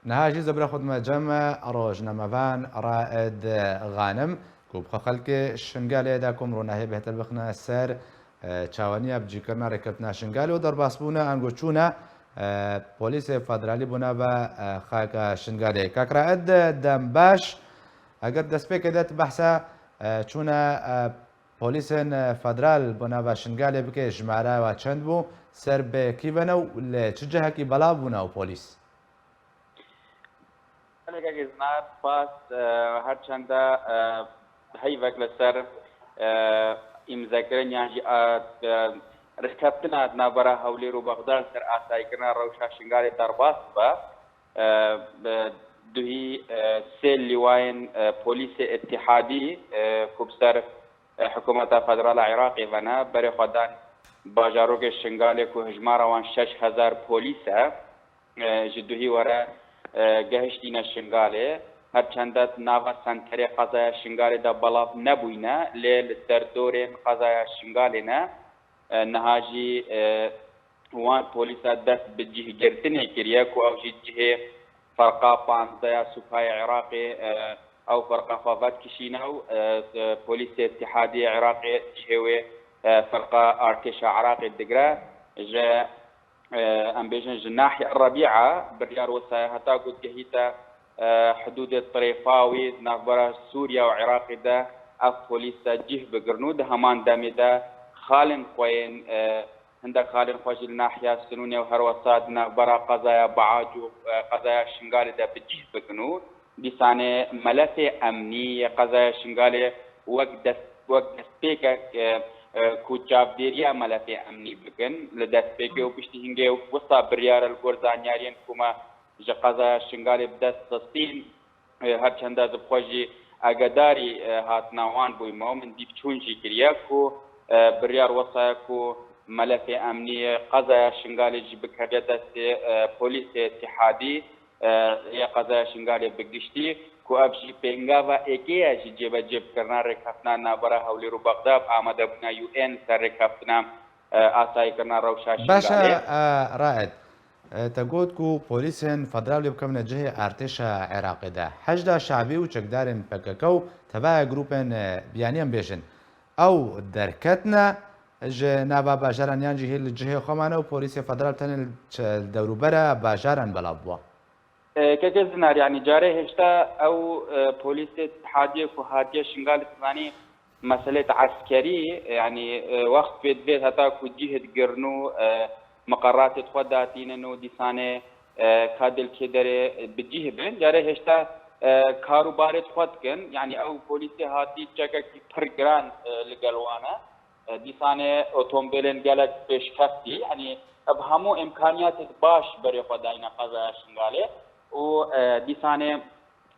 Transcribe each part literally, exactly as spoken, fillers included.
Niha jî zebra xwe dime cem rojnamevan Raed Xanim, ku bi xwe xelkê Şingalê de ku em ronahiyê bêhtir bixine ser, e, çawaniya bicîkirina rêkeftina Şingalê û derbasbûna ango çûna, e, polîsê federalî bona ve, e, xaka Şingalê. Kak Raed, dem baş. Eger destpêkê de tu behsa, e, çûna, e, polîsên, e, federal bona ve Şingalê bike, jimara ve çend bû, ser bi kî ve ne û li çi cihekî belav bûne ew polîs? Gelek Zinar, spas, e, her çende, e, heyvek li ser, e, îmzekirin yan jî, e, e, rêkeftina di navbera Hewlêr û Bexda li ser asayîkirina rewşa Şingalê derbas bibe. E, bi duhî, e, sê lîwayên, e, polîsê îtîhadî, e, ku bi ser, e, hikûmeta federal a Iraqê ve ne, berê xwe dan bajarokê Şingalê ku hijmara wan şeş hezar polîs e. E, ji duhî were, e, gehiştîne Şingalê. Her çende di nava senterê qezaya Şingalê de belav nebûyne, lê li derdorên qezaya Şingalê ne. E, niha jî, e, wan polîsa dest bi cihgirtinê kiriye ku ew jî cihê ferqa panzdeh ya Supayê Iraqê, e, ew ferqa xwe vedikişîne û, e, e, polîsê Îtîhadî Iraqê cihê wê, e, ferqa artêşa Iraqê digire. Ji, e, em bêjin ji nahiya Rebîa biryar wisa ye, heta ku digehîte, e, hidûdê Tirêfawî di navbera Sûriye û Iraqê de ev polîs de cih bigirin û di heman demê de xalên xwe yên, e, hindek xalên xwe jî li nahiya Sinûnê û her wisa di navbera qezaya Biac û, e, qezaya Şingalê de bi cih bikin û dîsanê melefê emnî yê qezaya Şingalê wek dest, wek destpêkek, e, e, ku çavdêriya melefê emnî bikin li destpêkê û piştî hingê wisa biryar e li gor zanyariyên ku me ji qezaya Şingalê bi dest xistîn, e, her çende ez bi xwe jî agedarî, e, hatina wan bûyme û min dîv çûn jî kiriye ku, e, biryar wisa ye ku melefê emnî yê qezaya Şingalê jî bikeve destê, e, polîsê Îtîhadî, e, yê qezaya Şingalê bi giştî, ku ev jî pêngava êkê ye ji cêbecêbikirina rêkeftina navbera Hewlêr û Bexda bi amadebûna U N li ser rêkeftina, e, asayîkirina rewşa Şingalê. Baş e, e, Raed. E, te got ku polîsên federal wê bikevine cihê artêşa Iraqê de. Heşda Şabî û çekdarên P K K û tevaya grûpên, e, biyanî em bêjin, ew derketine ji nava bajaran yan jî hê li cihê xwe mane û polîsê federal tenê li ç-, li dewrûbera bajaran belav bû? E, keke Zinar, yanî carê hêşta ew, e, polîsê Îtîhadiyê ku hatiye Şingalê, tu zanî, meselê eskerî, yanî, e, wext pê divê heta ku cihê digirin û, e, miqeratê xwe datînin û dîsanê, e, ka dilkê derê bi cih bin. Carê hêşta, e, kar û barê xwe dikin. Yanî ew polîsê hatî çekekî pir giran, e, li gel wan e. E, dîsanê otomobilên gelek pêşkeftî, yanî bi hemû îmkaniyatê baş berê xwe dayne qezaya Şingalê û, e, dîsanê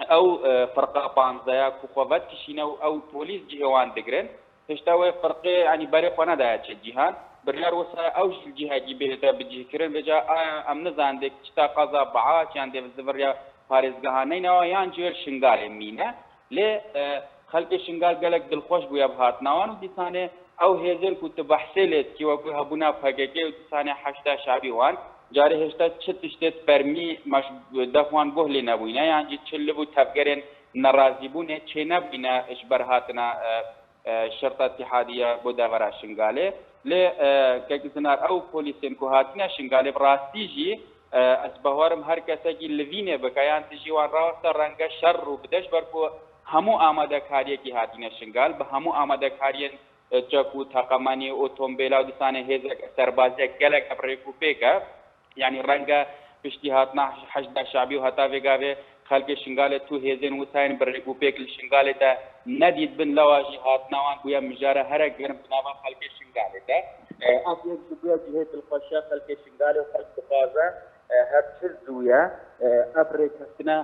ew, e, firqa panzdeh ya ku xwe vedikişîne û ew polîs cihê wan digirin, hêşta wê firqê, yanî berê xwe nedaye çê cîhan. Biryar wisa ew jî li cihekî bihête bicihkirin, vêca aya em nizanin dê çita qeza Biaç yan dê ziviriya parêzgeha Neynawa yan jî wê li Şingalê mîne. Lê, e, xelkê Şingal gelek dilxweş bûye bi hatina wan û dîsanê ew hêzên ku tu behsê lê dikî, wekû hebûna P K K û dîsanê Heşda Şabî wan, carê hêşta çi tiştê di fermî meş-, def wan guh lê nebûyne, yan jî çi liv û tevgerên nerazîbûnê çênebûyne ji ber hatina, e, e, şerta Îtîhadî ya bo devera Şingalê. Lê, e, kek Zinar, ew polîsên ku hatine Şingalê bi rastî jî, e, ez bawerim her kesekî livînê bike yan dijî wan raweste renge şer rû bide, ji ber ku hemû amadekariyekî hatine Şingal, bi hemû amadekariyên, e, çek û teqemenî, otomobîla û dîsanê hêzeke serbaziyek gelek ev rêk û pêk e. Yanî renge piştî hatina Heşda Şabî û heta vê gavê xelkê Şingalê tu hêzên wisa yên bi rêk û pêk li Şingalê de nedîtbin, lewa jî hatina wan bûye mijara here germ di nava xelkê Şingalê de. E, ev yek ji bûye cihê dilxweşiya xelkê Şingalê û xelk dixwaze, e, her çi zû ye, e, ev rêkeftina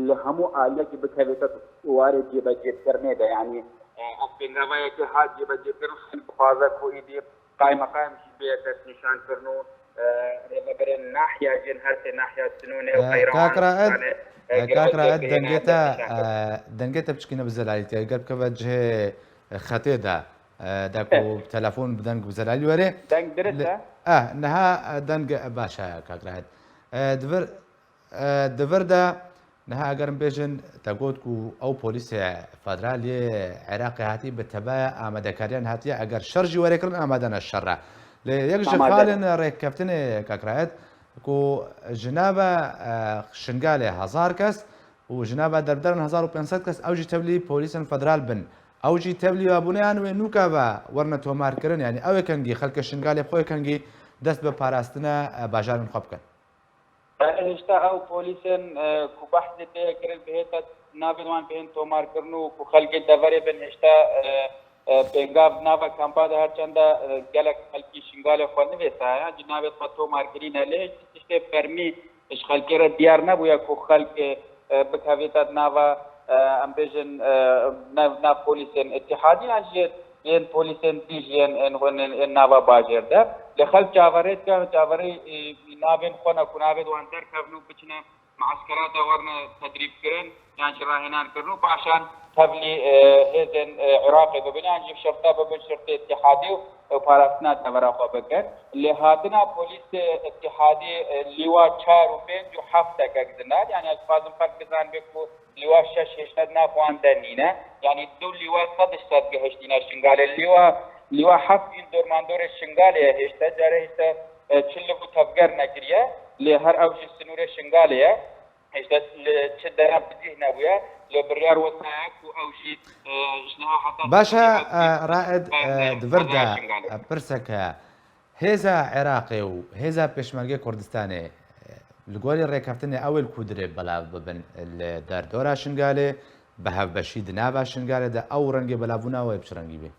li hemû aliyekî bikevête warê cêbecêkirinê de. Yanî, e, ev pêngava yekê hat cêbecêkirin, xelk dixwaze ku êdî qaymeqam jî bê destnîşankirin û, e, rêveberên nahiya jî yên her sê nahiya Sinûnê û, e, Qeyrawanistanê, e, Kak Raed, e, Kak Raed, dengê te, e, dengê te piçkîne bi zelalî tê. Eger bikeve cihê, e, xetê de, e, de ku, e, telefon bi deng bi zelalî were. Deng dirist e? Eh, niha, e, deng, e, baş e, Kak Raed. E, divir E, di vir de niha eger em bêjin, te got ku ew polîsê federal yê Iraqê hatî bi tevaya amadekariyan hatiye, eger şer jî were kirin, amade ne şer e. Lê yek ji Amade. xalên rêkeftinê Kak Raed ku ji nava, e, Şingalê hezar kes û ji nava Derbderan hezar û pênc sed kes, ew jî tevlî polîsên federal bin. Ew jî tevlî wabûne yan wê nûka ve werine tomarkirin, yanî ew ê kengî xelkê Şingalê bi xwe kengî dest bi parastina, e, bajarên xwe bikin. Hêşta ew polîsên, e, ku behsê tê kirin, bihête navên wan bihên tomarkirin û ku xelkê deverê bin, hêşta, e, e, pêngav nava kampa de, her çenda, e, gelek xelkî Şingalê xwe nivêsaye, yan jî navê xwe tomar kirîne, lê hêşta tiştê fermî ji xelkê re diyar nebûye ku xelk, e, e, bikevîte di nava, e, em bêjin, e, nav, nav polîsên îtîhadî yan jî yên polîsên dî jî yên, yên, yên, yên nava bajêr de. Lê xelk çaverê dike, çaverê, e, navên xwe ne ku navê wan derkevin û biçine me'eskera de werine tedrîbkirin yan jî rahênankirin û paşan tevlî, e, hêzên, e, Iraqê bibin yan jî şirte bibin, şirtê îtîhadî û, e, parastina devera xwe bikin. Lê hatina polîsê îtîhadî, e, lîwa çar û pênc û heft dekek zinar, yanî ez dixwazim xelk bizanibe ku lîwa şeş hêşta di nav wan de nîne. Yanî du lîwa sed ji sed gihiştîne Şingalê. Lîwa, lîwa heft jî dormandorê Şingalê ye hêşta. Carê hêşta, e, çi liv û tevger nekiriye. Lê her ew jî sinûrê Şingalê ye. Hêşta li çi dera bi cih nebûye. Lê biryar wisa ye ku ew jî, e, ji niha heta Baş e, e, Raed, e, di vir de, e, pirsek heye. Hêza Iraqê û hêza Pêşmergê Kurdistanê, e, li gorî rêkeftinê ew ê li ku dirê belav bibin, li derdora Şingalê, bi hevbeşî di nava Şingalê de, ew rengê belavbûna wê bi çi rengî bê?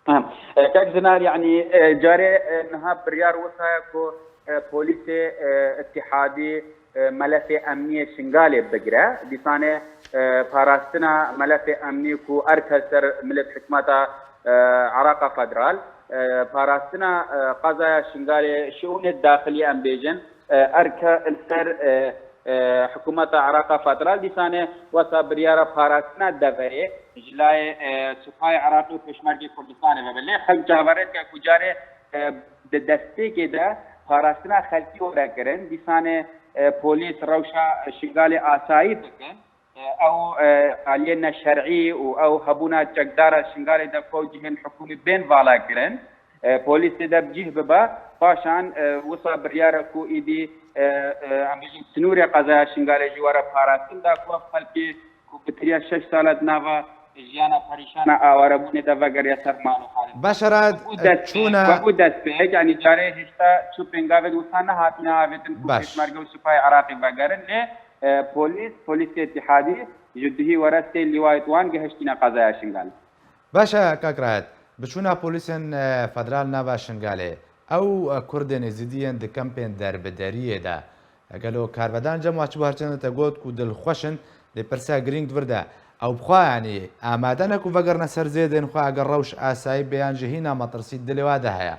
Ha, e, kek Zinar, yanî, e, carê, e, niha biryar wisa ye ku, e, polîsê, e, îtîhadî, e, melefê emniyê Şingalê bigire. Dîsanê, e, parastina melefê emnî ku erke ser milê hikûmeta, e, Iraqa Federal, e, parastina, e, qezaya Şingalê, şiûnê daxilî em bêjin, e, erke li ser, e, e, hikûmeta Iraqa Federal, dîsanê wesa biryara parastina deverê ji layê, e, Supayê Iraqî û Pêşmergê Kurdistanê vebe. Lê xelk çaverê dike ku carê, e, di destpêkê de parastina xelkî were kirin, dîsanê, e, polîs rewşa Şingalê asayî bikin. E, ew, e, aliyê neşer'î û ew hebûna çekdara Şingalê de ku ew cihên hikûmî bên vala kirin. E, polîsê de bi cih bibe, paşan, e, wisa biryar e ku îdî, e, e, em bêjin sinûrê qezaya Şingalê jî were parastin da ku ev xelkê ku bi tiriya şeş sal e di nava jiyana perîşana awarebûnê de vegeriya ser mal û xalê. Baş e, Raed, wekû destpêk, çûna wekû destpêk, yanî carê hêşta çi pêngavê di wisa nehatine avêtin ku Baş. Pêşmerge û Supayê Iraqê vegerin, lê, e, polîs, polîsê îtîhadî ji duhî were sê lîwayê wan gihiştîne qezaya Şingalê. Baş e, kak Raed, bi çûna polîsên, e, federal nava Şingalê, ew, e, Kurdên Êzidî yên di kempên derbideriyê de, e, gelo karvedan cem wa çi bi her çend te got ku dilxweş in, lê pirsa girîng di vir de, ew bi xwe, yanî, amade ne ku vegerine ser zêdên xwe eger rewş asayî bê yan jî hîna metirsî dilê wa de heye?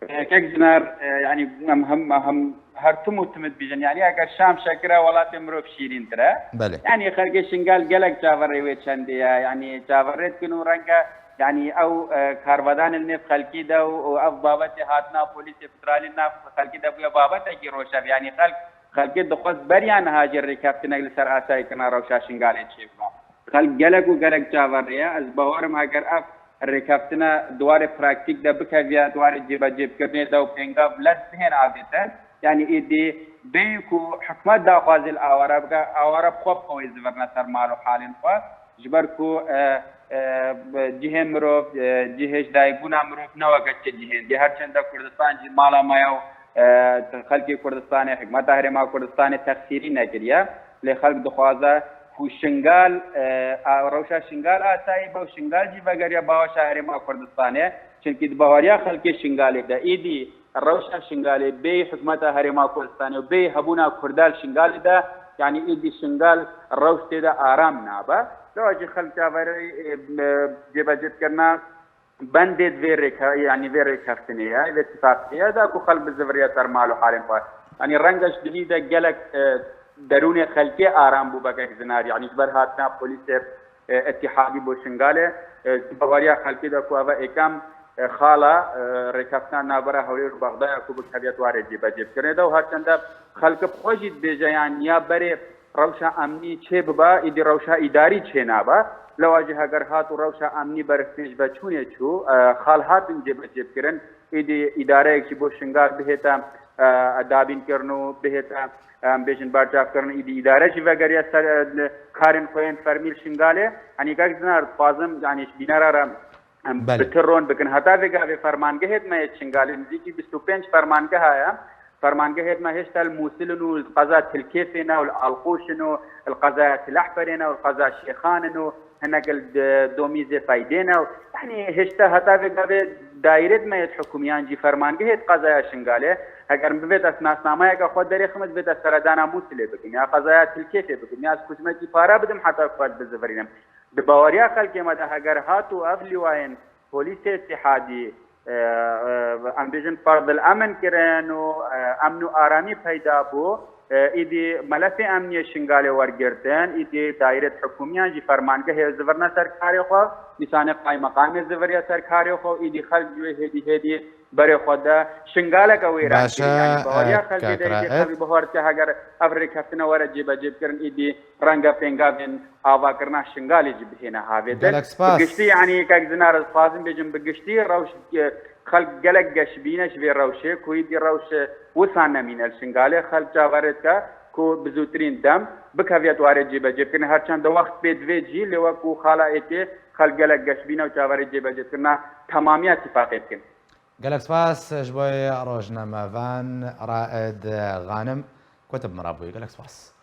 E, kek Zinar, e, yanî em hem, hem her tim û tim dibîjin. Yanî eger şam şekir e, welatê mirov şîrîntir e. Belê. Yanî xelkê Şingal gelek çaverê wê çendê ye. Yanî çaverê dikin û renge, yanî ew, e, karvedanên nêv xelkî de û, û ev babetê hatina polîsê federalî nav xelkî de bûye babetekî roşev. Yanî xelk, xelkê dixwest beriya niha jî rêkeftinek li ser asayîkirina rewşa Şingalê çêbibe. Xelk gelek û gelek çaverê ye. Ez bawer im eger ev rêkeftine di warê praktîk de bikeviya, di warê cêbecêbikirinê de û pêngav lez bihên avêtin, yanî êdî bêyî ku hikûmet daxwazê li aware bike, aware bi xwe bi xwe wê zivirine ser mal û halên xwe, ji ber ku, e, e, cihê mirov, e, cihê ji dayikbûna mirov ne weke çi cihên dî. Her çend e Kurdistan jî mala me ye û, e, xelkê Kurdistanê, hikûmeta Herêma Kurdistanê texsîrî nekiriye, lê xelk dixwaze ku Şingal, e, a, rewşa Şingal asayî be û Şingal jî vegeriya baweşa Herêma Kurdistanê. Çimkî di baweriya xelkê Şingalê de êdî rewşa Şingalê bêyî hikûmeta Herêma Kurdistanê û bêyî hebûna Kurda li Şingalê de, yanî êdî Şingal rewş tê de aram nabe. Lewma jî xelk çaverê, e, e, cêbecêkirina bendê di vê rêke-, yanî vê rêkeftinê ye, vê tifaqiyê ye, da ku xelk biziviriye ser mal û halên xwe. Yanî renge ji dilî de gelek, e, derûnê xelkê aram bû, bekek Zinar, yanî ji ber hatina polîsê, e, îtîhadî bo Şingalê, e, ji baweriya xelkê de ku eve êkem, e, xala, e, rêkeftina navbera Hewlêr û Bexdaya ku bikeviyet warê cêbecêkirinê de û herçende xelk bi xwe jî dibêje, yan ya berê rewşa emnî çê biba, îdî rewşa îdarî çê nabe. Lewa jî heger hat û rewşa emnî berfpêş ve çûnê çû, e, xal hatin cêbecêkirin, îdî îdareyek jî bo Şingal bihête, e, dabînkirin û bihête, em bêjin, berçavkirin, îdî îdare jî vegeriya ser, e, karên xwe yên fermî li Şingalê. Yanî kek Zinar dixwazim, yanî ji bînera re em Belê. bi ti ron bikin. Heta vê gavê fermangehêd me yê Şingalê nizîkî bîst û pênc fermangeha ye. Fermangehêd me hêşta li Mûsil in û li qeza Tilkêfê ne û li Alqûş in û li qezaya Tilehperê ne û li qeza Şêxan in û hinek li Domîzê Feydê ne û, yanî hêşta heta vê gavê daîrêd me yê hikûmiyan jî fermangehêd qezaya Şingalê. Heger min bivêt ez nasnameyeke xwe derêxim, ez bivêt ez seredana Mûsilê bikim ya qezaya Tilkêfê bikim ya ez kuzmekî para bidim heta ku ez bizivirînim. Di baweriya xelkê me de heger hat û ev lîwayên polîsê îtîhadî, e, e, em bêjin ferdil emin kirin û, e, emn û aramî peyda bû, e, îdî melefê emniyê Şingalê wergirtin, îdî daîrê hikûmiyan jî fermangehê zivirne ser karê xwe, dîsanê qaymeqamê ziviriye ser karê xwe û îdî xelk ji wê hêdî hêdî berê xwe de Şingaleke wêran Baş e, kirî. Yanî baweriya e, xelkê kak de îdî Raed. Xelk bihar dike heger ev rêkeftina were cêbecêkirin, îdî renge pêngavên avakirina Şingalê jî bihêne havê de. Gelek spas. Bi giştî, yanî kek Zinar ez dixwazim bêjim, bi giştî rewş, e, xelk gelek geşbîn e ji vê rewşê, ku îdî rewş, e, wisa nemîne li Şingalê. Xelk çaverê dike ku bi zûtirîn dem bikeviyet warê cêbecêkirin. Her çend wext pê divê cî, lê wekû xala êkê xelk gelek geşbîn e û çaverê cêbecêkirina temamiya tîfaqê dikin. Gelek spas ji bo rojnamevan Raed Xanim ku tu bi min re bûyî. Gelek spas.